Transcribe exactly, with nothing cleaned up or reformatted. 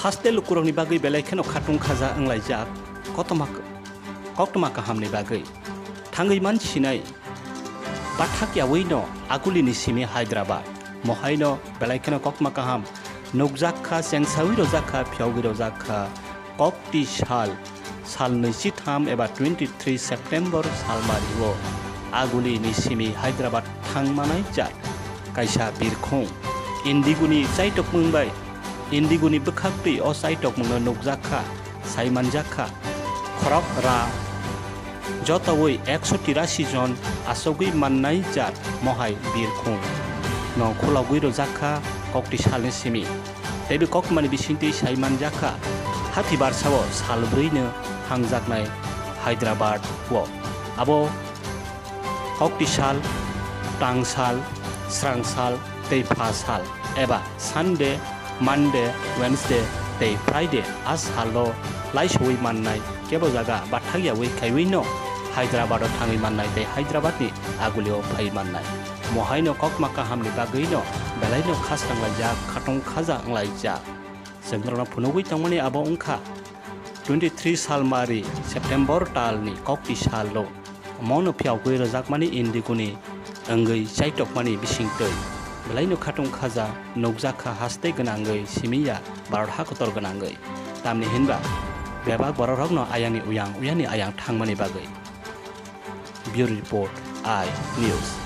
Haste lukurokni bagwi belai kheno khatung khaja wnglaijak koktwma, koktwma kahamni bagwi. Thangwi man sinai bathak yawi no agulini simi Hyderabad. Mohaino belai kheno koktwma kaham nukjak kha, chengsawi rojak kha, phiyogwi rojak kha. Kokti sal, sal nwichitham eba twenty three September salmario agulini simi Hyderabad thangmanai jat kaisa birkhung. Indiguni chaitokmung bai, Indiguni bwkhaktwi o chaitokmungno nukjak kha, saimanjak kha. Khorok ra jotowi ekso tirashi jon achogwi mannai jat mohai birkhung no khulogwi rwjak kha kokti salni simi. Teibo koktwmani bisingtwi saimanjak kha, hati barsao salbrwino thangjaknai Hyderabad o. Abo kokti sal, tang sal, srang sal tei pha sal eba Sunday, Monday, Wednesday tei Friday a salo laisowi mannai, kebo jaga bathak yawi khaiwi no Hyderabad o thangwi mannai tei Hyderabad ni agulio phai mannai. Mohaino koktwma kahamni bagwi no belai no khasrang laijak, khatung khaja wnglaijak. Chwng norokno phunugwi tongmani abo wngkha twenty three salmari September talni kokti salo. Mono phiyogwi rwjakmani Indiguni wngwi chaitokmani bisingtwi. Belaino khatung khaja nukjak kha haste gwnangwi simiya Bharat hakotor gwnangwi. Tamni hinba bebak bororokno ayangni uyang uyani ayang thangmani bagwi. Bureau Report, I News.